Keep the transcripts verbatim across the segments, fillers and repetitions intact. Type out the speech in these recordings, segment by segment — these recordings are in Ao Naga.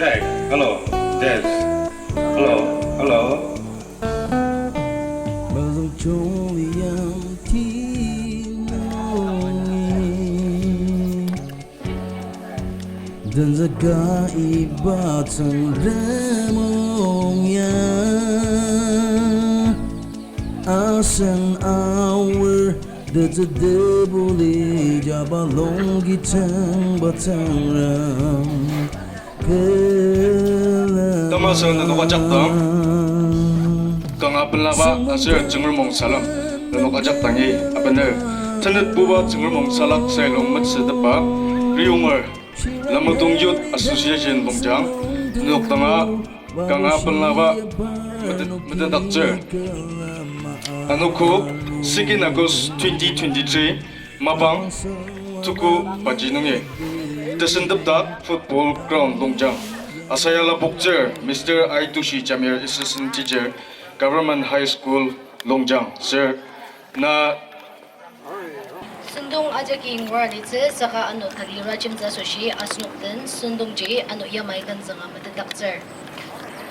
Check. Hello. Test. Hello. Hello. Mazang chong liang ti nungi. Tenzüka iba Tsüngrem mung ya. Asen aor tetsü tebuli jaba longki tsüngba Tsüngrem. Tamasü nenok ajak dang. Kanga pelaba aser Tsüngrem mung salem nenok ajak dangi abener. Tenetbuba Tsüngrem mung salak sai lung metsü teba Riyunger Lamudong Youth Association Longjang, nenok danga kanga pelaba mete-, metetdaktsür. Anogo, second August twenty twenty-three, mapang tuku baji nungi, tesendepdak football ground Longjang. Asaya lapoktsür Mister Aitushi Jamir, Assistant Teacher, Government High School, Longjang. Sir, na Sentong ajaki ngua litsü saka ano tali rajemtsü asoshi asenok den sentongji ano yamai kenzüng metetdaktsür.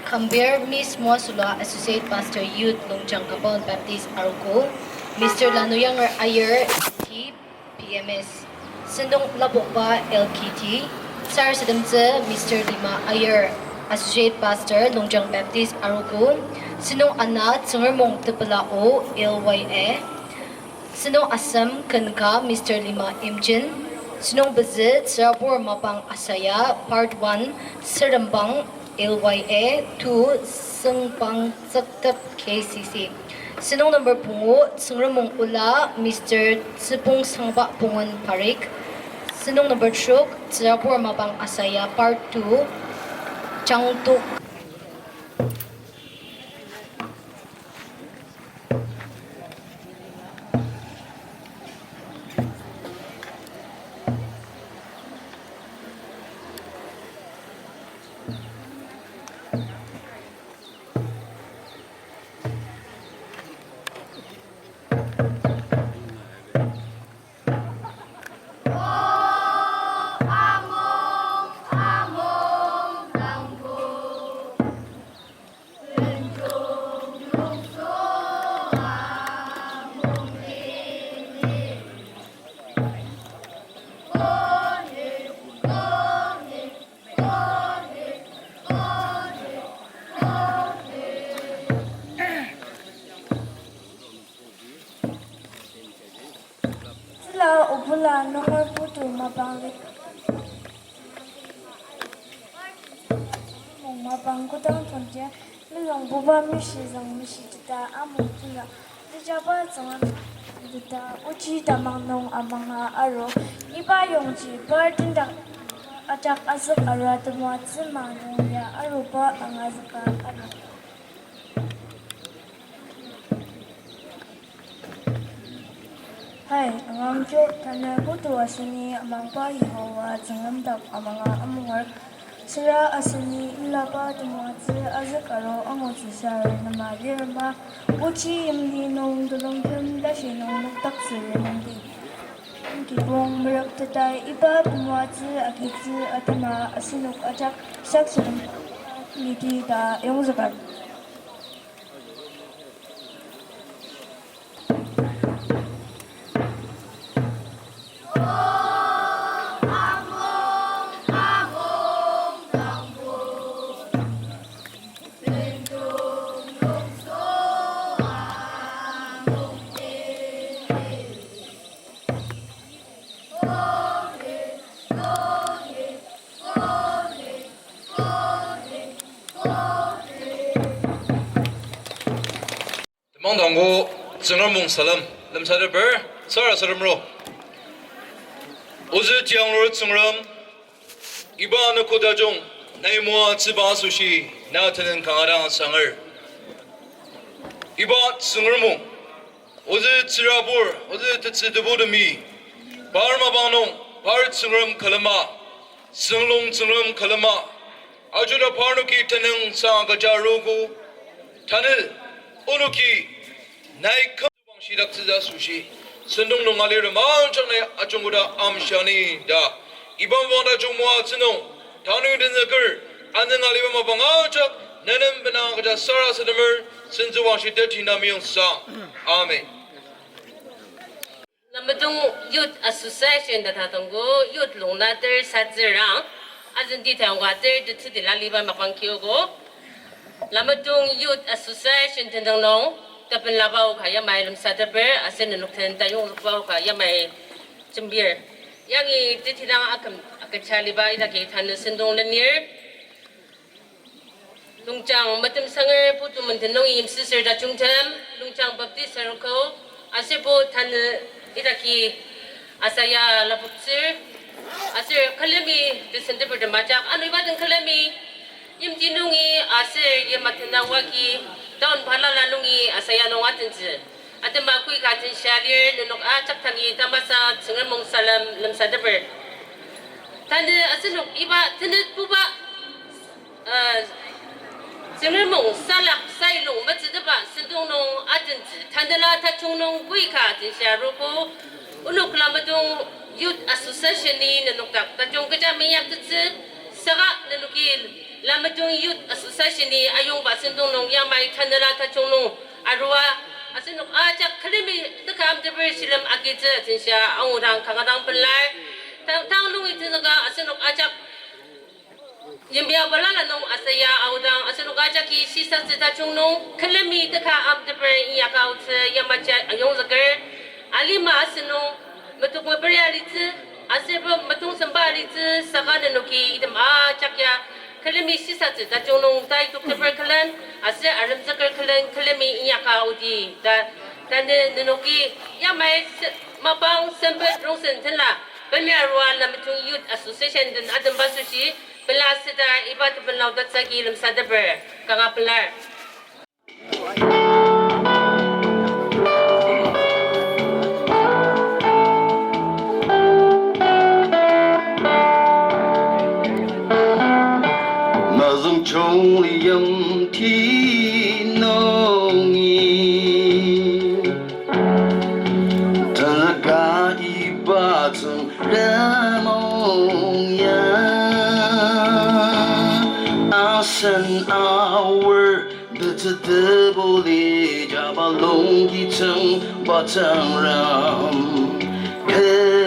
Kambir Miss Moasula, Associate Pastor Youth, Longjang Compound Baptist Arogo, Mister Lanuyanger Ayer, T P M S. Sentong lapokba L K T, sarasademtsü Mister Lima Ayer, Associate Pastor, Longjang Baptist Arogo, sentong ana Tsüngrem mung tepela o L Y A, sentong asem ken ka Mister Lima Imchen, sentong pezü tsürabur mapang asaya, part one, Serembang L Y A, two, Sengpang Tsüktep K C C. Sentong number pungu, Tsüngrem mung ola, Mister Tsüpong Sangba Pungun Parik. Sentong number trok, tsürabur mapang asaya, part two, Changtok. Tsüla obula nunger putu mapang lit. Mung mapang kodang tongtia, melong buba mishi zang mishi teta amung tula. Tejaba Tsüngrem teta ochi tamang nung amanga aru. Iba yongji par tindak ajak azük arua temoatsü ma nung ya aruba angazüka aru. Hai, angang kyo, tanü putu aseni amangba Yihova Tsüngrem dak amanga amunger. Süra aseni ilaba temoatsü azük aru angutsüsa renema lirema, ochi yimli nung telongjem tashi nung noktaksü renungdi. Kibong merük tetai iba temoatsü agitsü atema asenok ajak saksen liti ta yongzüker. Temang dango Tsüngrem mung salem lemsateper sarasademro. Ozü tianglur Tsüngrem, iba anogo tajung nai moatsüba asoshi na tenüng kanga dang asanger. Iba Tsüngrem mung, ozü tsürabur, ozü tetsü tebutemi, par mapang nung, par Tsüngrem külema, sünglung Tsüngrem külema, ajuda parnoki tenüng sa agüja aruogo, tanü onoki nai küm bang shidaktsütsü asoshi, sentong nung alirtem ajak nai ajungkoda amshia ni ta, iba mapang tajung moatsü nung, tanü tenzüker, Anüng aliba mapang ajak, nenem benang agüja sarasademer, sentsüwangshi teti nami yong sang. Amen. Lamedong Youth Association ta tatongko, youth lungna ter satsürang, azüngdi tayongka ter tetsütila liba mapang kiogo. Lamedong Youth Association tendang nung, tapen laba oka yamai lemsateper, asen nenok ten tayong zükba oka yamai jembir. Yangi tetsütidang aküm, akümsa liba idaki tanü sentong lenir. Longchang Metem Sanger putu menden nungi yimsüsür tajungtem, Longchang Baptist Circle, aser bo tanü idaki asaya lapoktsür, aser külemi tesenteper temajak, ano iba den külemi, yimti nungi aser yamatenang wagi, town balala nungi asaya nung atentsü. Atema koika tenshia lir nenok ajak tangi tamasa Tsüngrem mung salem lemsateper. Tanü asenok iba tenetbuba, uh, Tsüngrem mung salak sailung metsüteba sentong nung atentsü. Tanela tajung nung koika tenshia arogo, onok Lamedong Youth Association-i nenok dak tajung kecha meinyaktettsü, saka nenoki Lamedong Youth Association-i ayongba sentong nung yamai tanela tajung nung arua, asenok ajak külemi teka amteper shilem agitsü atenshia angudang kanga dang pelar. Tang, tang nungi tenzüka asenok ajak yimya balala nung asaya aodang asenok ajaki shisatsü tajung nung külemi teka amteper inyaka aotsü yamaji ayongzüker. Alima asenok metok meperi alitsü, aser bo metong semba alitsü, saka nenoki item ajak ya külemi shisatsü tajung nung tai tokteper külen, aser aremzüker külen külemi inyaka aodi ta, tanü nenoki yamai se-, mapang sempet rongsen tenla, pemia arua Lamedong Youth Association den atemba asoshi, pela seta iba tepen lao tatsüki lemsateper, kanga pelar. Mazüng chungli yimti nungi, tenzüka iba Tsüngrem mung ya, asen aor betsü tebuli jaba longkitsüng ba Tsüngrem külema.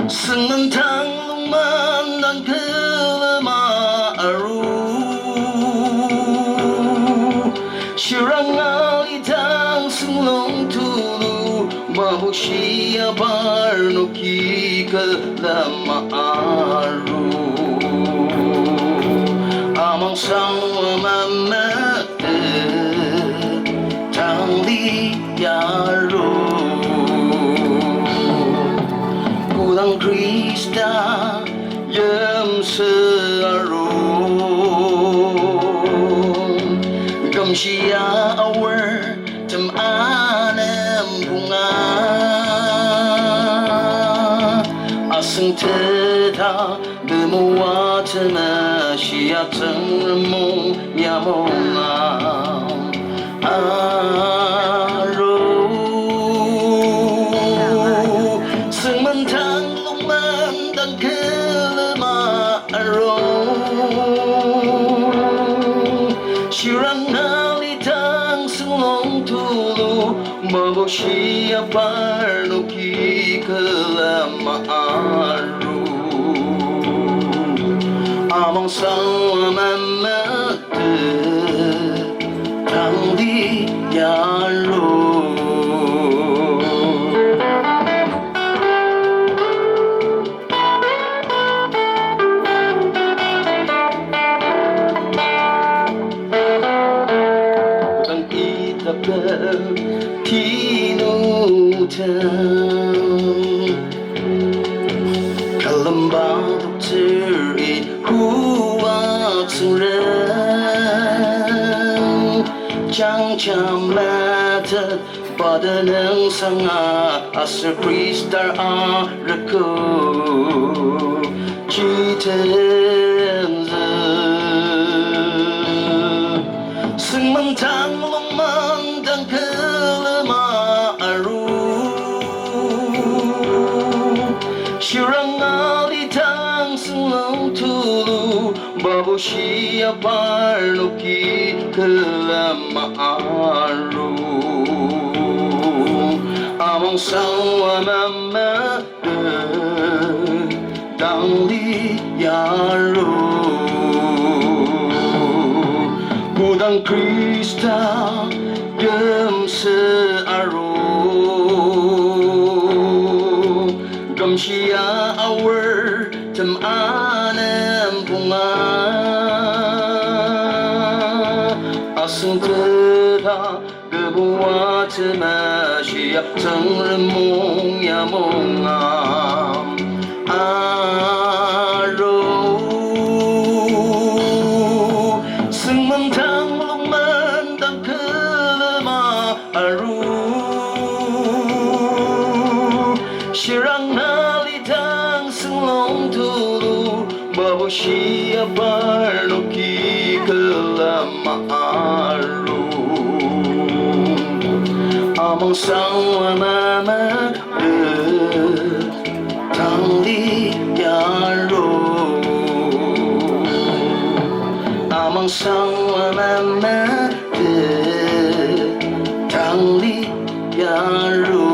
Süngmangtang lungmangtang külema aru, shirang alidang sünglung tulu, mabushia parnoki külema aru. Amangsang wa mametet tangli yaru, kodang Khrista yimsü aru, kümshia aor tem anem punga, asüng teta temoatsü na shia Tsüngrem mung yamonga aru, süngmangtang lungmangtang külema aru, shirang alidang sünglung tulu, mabushia parnoki külema aru. Amangsang wa mametet tangli yaru. Tang itapel tinutang kalemba toktsür i huak Tsüngrem, jangja metet pa tenüngsanga aser Khristar areko jitenzü. Süngmangtang lungmangtang külema aru, shirang Shia parnoki külema aru, amang sangwa mama tangli yaru. Kodang Khrista kümsü aru, kümshia aor tem anem punga, asüngteta kübua temashia Tsüngrem mung yamunga aru. Süngmangdang mulung mendang külema aru. Shirang nalidang sünglong tulu, babu shia parnoki külema aru. Amang sangwa mama tangli yaru. Amang sangwa mama tangli yaru.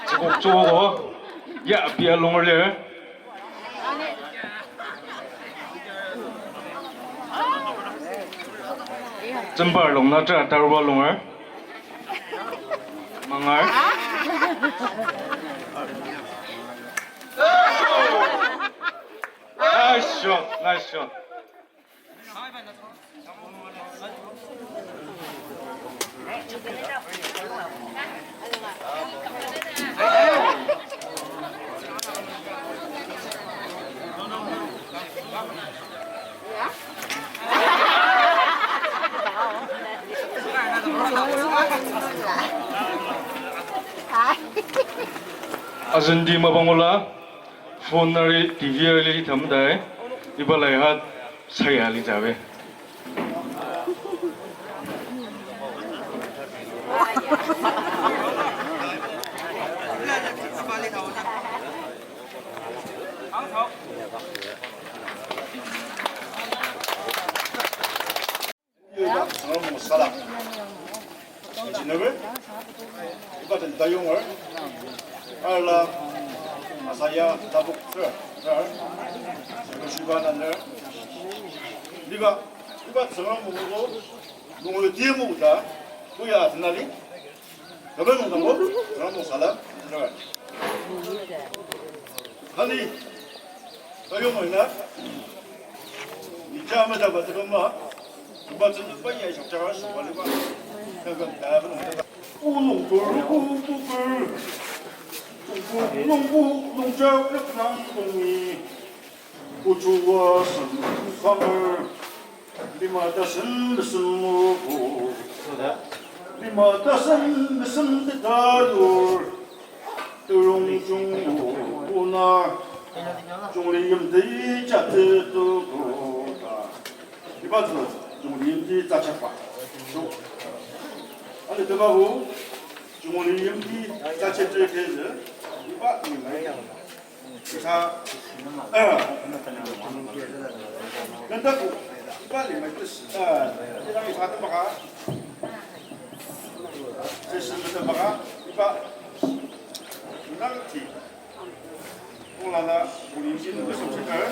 Tsükok tsükogo, ya pia longer lir. Tsümbar lung na tera taruba longer. Mangar. Nice shot, nice shot. Azendi mapang ola, phone nari T V ali tamdai, iba lai hat saya ali jabe. Ida, Tsüngrem mung salak. Engineer, iba den tayonger, arla, asaya, tabok, sir, sir, sir, shiba naner. Liba, iba Tsüngrem mung lo, mung lo timu ta, kuya atenali. Kabe mung tango, Tsüngrem mung salak, engineer. Hani, tayonger na, Ni jama da ba tebama, ba tsüngda ba ya shakjara shibaliba, daga da ba nung da. Unung tur ku pukur, tungku nungku nungja rep nang tungni, kuchuwa sem samer, lima tasen besem muku, lima tasen besem teta yur. Turong jungmu kuna, jungli yimti jati tuku ta. Iba tsü jungli yimti jachapa. So, ani teba hu, jungli yimti jachete kezi, iba limai. Isa, eh, nenda ku, iba limai tis, eh, iba isa tebaka. Session mete baka, iba, nangti, onglala, jungli yimti nung besem shitar,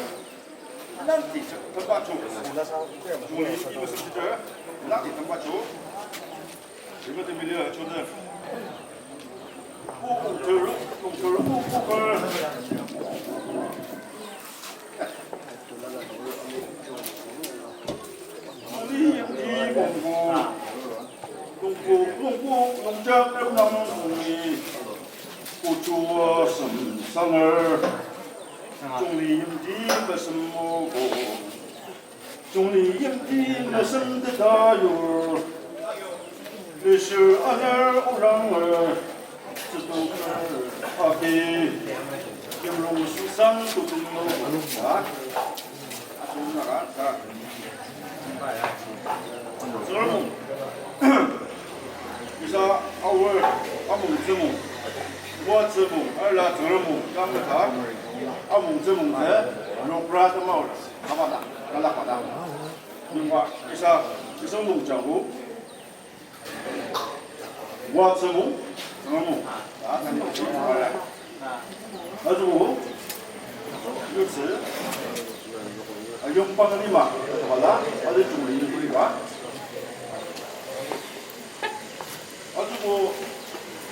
nangti, temba cho, jungli yimti besem shitar, nangti, temba cho, iba temili achoda. Pu, pu, teru, pu, teru, pu, pu, pu. Nungli yimti mungbu, nungbu, nungbu, nungjak rem nung nungli, kuchuwa sem sanger, jungli yimti mesem muku, jungli yimti mesem teta yur, lishir aner oranger, Tsütoker agi, yimrong sisang tutung lo, ha? Atung naka, ha? Tsüngrem mung. Isa aor, amungtsü mung. Moatsü mung, arla Tsüngrem mung, tang ta. Amungtsü mung tsü, lokra tamaola, abada, kalakbada. Nungba, isa, isa mung jago. Moatsü mung, Tsüngrem mung. Azu, yutsü, ayongpang lima, wala, azu jungli yutsü lima. Azu,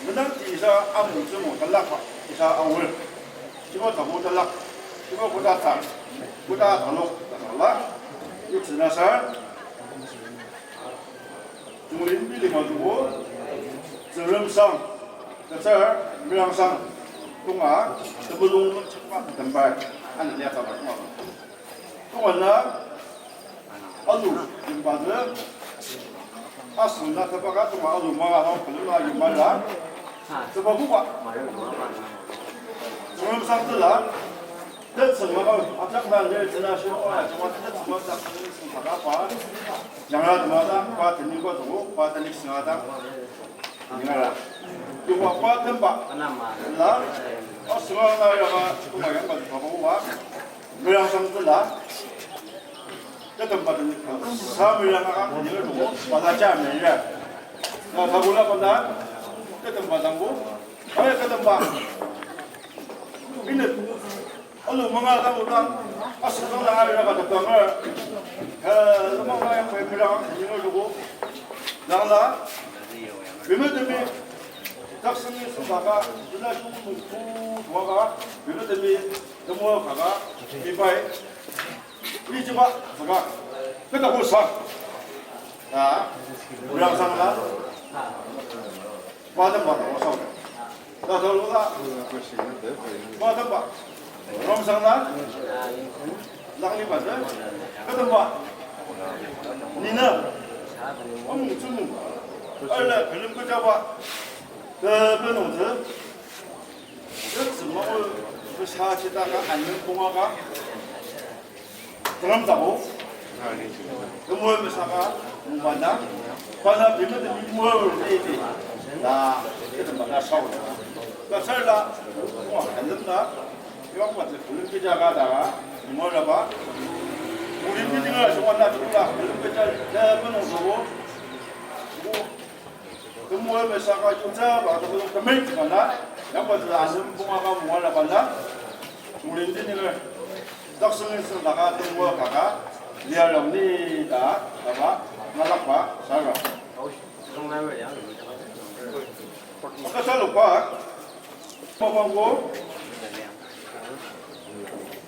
menang ti isa amungtsü mung, talakba, isa aor. Kibo tabo talak, kibo koda tar, koda talok, talak. Tsünasar, Junglin Bilima Tubo, Tsüngremsang, Tatsar, Mirangsang, Tunga, Tebulung, Chakma, Tembai, ana lia taba Tunga. Tunga na, alu, Temba de, asu na taba ka Tunga alu manga hau, pelula yimala, Teba buba. Tsüngremsang tela, Tetsüng maka, ajak na lir tsüna shi, oh, ajak na tetsüng maka, tetsüng maka, pa. Jangra temata, pa teni kwa tuku, pa teni sengata. Ningara. Yungwa pa temba. La, oh, sengata yaba, kuma yangba tuku pa. Mirangsang tela. Tetemba teni, sa mirang aka, ningara tuku, pa la ja mira. Na, tabula pa na, tetemba tangku. Aya tetemba. Minute. Alu manga dang udang, asüdang dang ari raka dapang er. Eh, lemang na yang pai mirang, yinga dugu. Dang la, bime temi, tak seni sembaka, bina shung nung tu, tuaka, bime temi, temo kaka, bibai, ijiba, saka, kita kusa. Ah, mirang sang la. Ba temba ta, osang. Ta tolu la. Ba temba. Rom sang la. Lang li ba de. Ka temba. Ni na. Amung tsünung. Ala, kelim kejaba. Te, benung te. Te, tsüma o, te sa chita ka, anung punga ka. Drum tabo. Temoi mesaka, mungba na. Bana bimete bimoi ete. Na, ete bana sao. Ka sar la, wa, handem na. Iwa kwa te kulim keja ka da, mungba na ba. Kulim keja ka, shongwa na, shongwa na, kulim keja, na, benung sobo. Temoi mesaka yutsü ba, temoi kemet bala, yangba zü asem punga ka mungala bala, tunglen dinile, dakseng seng daka temoi kaka, lia launi da, daba, ngalakba, sara. Kasa lukba, mabangbo,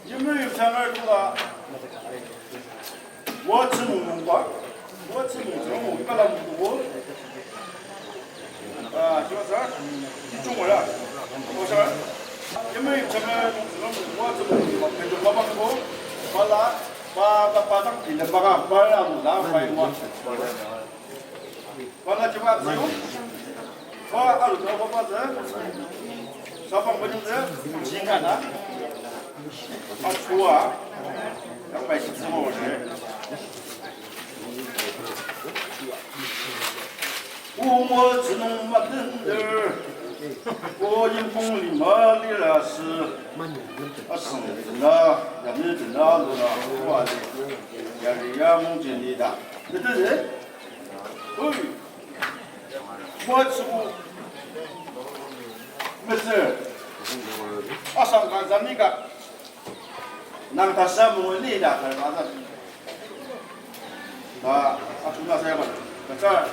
yimri yimsanga tula, Wa tsü mung nungba, wa tsü mung tsü mung kala mung tubo. Ah, jiwa sa, itung wala. Wa sa, yamai tsü mung tsü mung wa tsü mung nungba, kenjo mabang bo, bala, ba, ba, ba, dang, pila, ba, ba, ba, la, la, ba, wa. Bana jiba tsü. Ba alu tao ba ba tsü. Sabang ba tsü. Jinga na. Ba tsua. Yang bai shi tsü mo shi. Umo tsünung matender. Ko yimkong lima lira sü. Asang tsüna, yami tsüna, luna, kuwa li. Yari ya mung jeni da. Tete de. Oi. Motsu. Mesü. Asang ka zani ka. Nang tasa mungni da karmata. Ba, atuna saya ba. Kaca.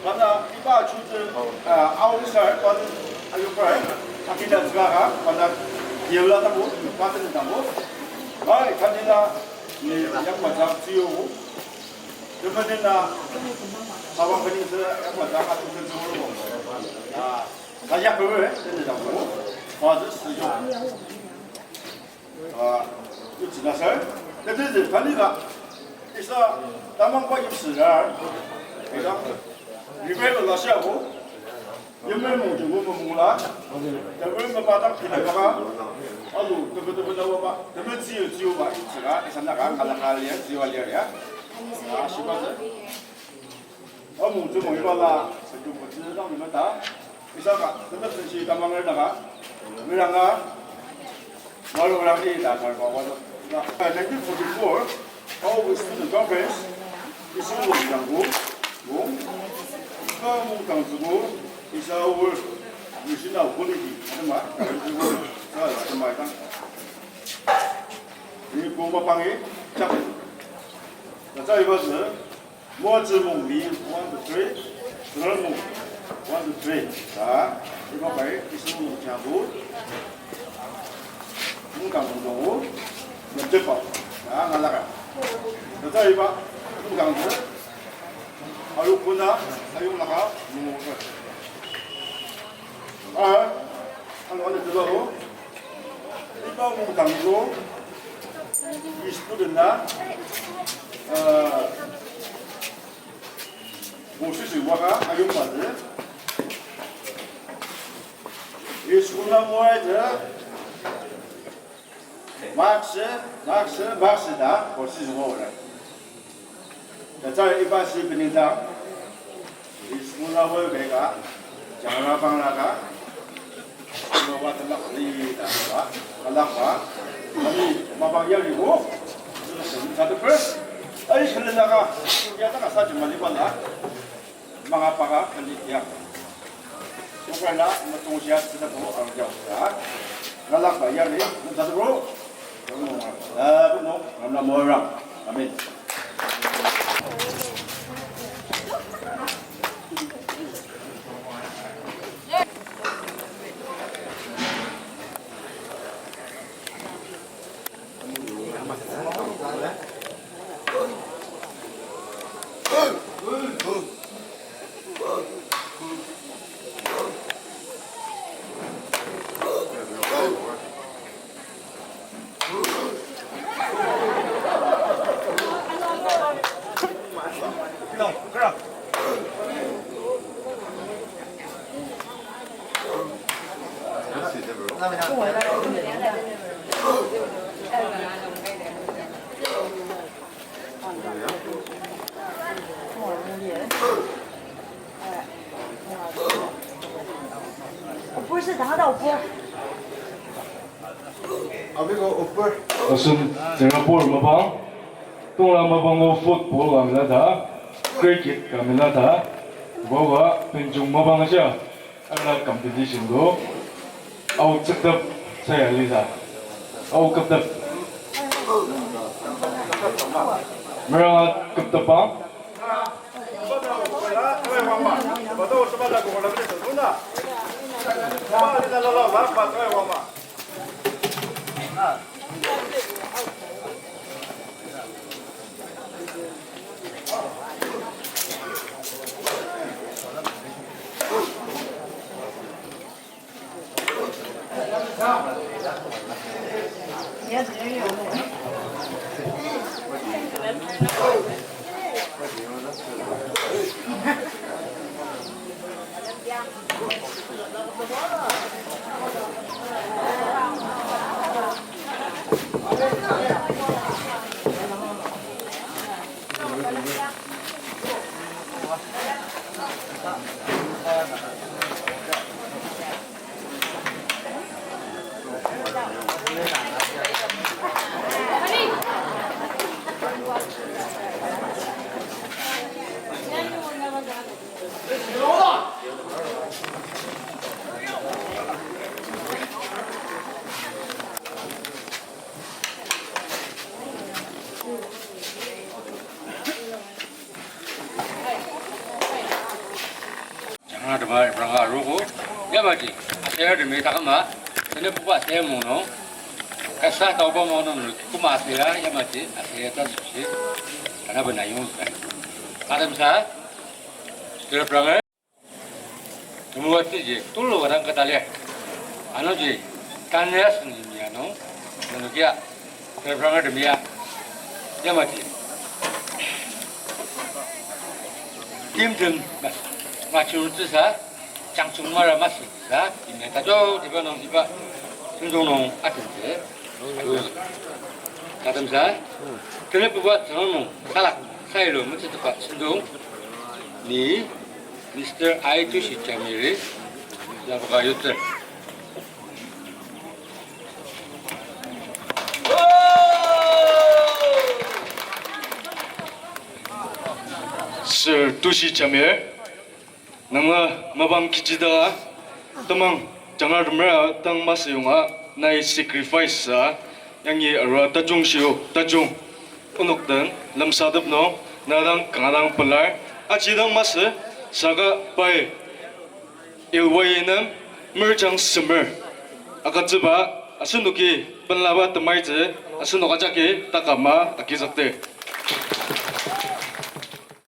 Bana iba chutu, ah, au sa, bana ayo pra. Akina zga ka, bana yela tabu, bana tabu. Bai, kanina, ni yang macam tiu. Temenin na, sabang kening se, ya, buat apa tu kenzo lo. Ah, kaya kau, eh, ini dah, oh, ah, tu sejong. Ah, tu cina sa. Kete je, tadi dah. Isa, tamang kau yip sera. Isa, revival lah siapa? Yimren mung jungbo mung mungla. Yimren mapa dang pila kaka. Alu, tebe tebe na waba. Tebe ziyu ziyu ba. Saka, isana ka, kala kala ya, ziyu alia ya. Ah, shiba se. Amung jungbo iba la, sejong pezi dang lima ta. Isaka, tebe senshi tamang er daka. Miranga. Malu rang ni da kar ba wado. Na, nineteen forty-four, August student conference, Isuru Yanggu, Wong, Ka Mung Tang Zugu, Isa Wor, Mishina Wunidi, Adama, Sa, Adama, Adama. Ni Bumba Pangi, Chapel. Na, sa iba se, Moatsü mung li one to three, Tsingrang mung one to three. Ta, iba pai, Isuru mung jabu, mung kang mung jabu, mung jabu. Ta, ngalaka. Tata iba, mungdang, ayuk kuna, ayuk laka, mungu. Ah, alo ane tebalo. Iba mungdang lo, student na, ah, Moses waka ayong mate. Is kuna moaite. Maxi, maxi, maxi da, Moses wore. Tata iba si benida. Is kuna moa bega. Jara bang laka. Ano wa tenak li ta ba, alak ba. Ani mapang ya li bo. Satu pers. Ai, selen laka. Ya taka sa jema li bala. Manga paka kali ya. Sokala metong sia sida bo ang jao. Ya. Ngalak ba ya li. Satu bro. Namo, namo, namo. Amen. Asen Singapore mapang, tongla mapang o football ka mela ta, cricket ka mela ta, boba penjung mapang asia, ala competition do, au tsüktep saya lisa, au küptep. Meranga küptep pa. Jangra tema repranga arogo, yamaji, aser temi takama, tenepuba aser mung nung, kasa taoba mung nung koma aser, yamaji, aser ta süshi, kana bena yong kai. Adamsa, repranga. Temoatsüji tulu ka dang kü talir. Anungji, tanü asüngjin ya nung, nenokia, repranga temi ya, yamaji. Timtem, ma, machirtsüsa, jangchung mara masü, sa, timya tajo, tiba nung, tiba, sentong nung, atentsü. Tatemsa, tenepuba tsünung nung salak, sailo metsütepa sentong, ni Mister I Tushi Chamiri, lapoka yutsür. Sir Tushi Chamir. Nanga mapang kechida, temang jangratemer dang masü yonga, nai sacrifice sa, yangi arua tajung shio, tajung. Onok den, lemsatep nung, na dang kanga dang pelar, aji dang masü, saka pai, L Y A nem, merjang semer, agütsüba, Asenoki penlaba temaitsü, asenok ajaki takama agizükdir.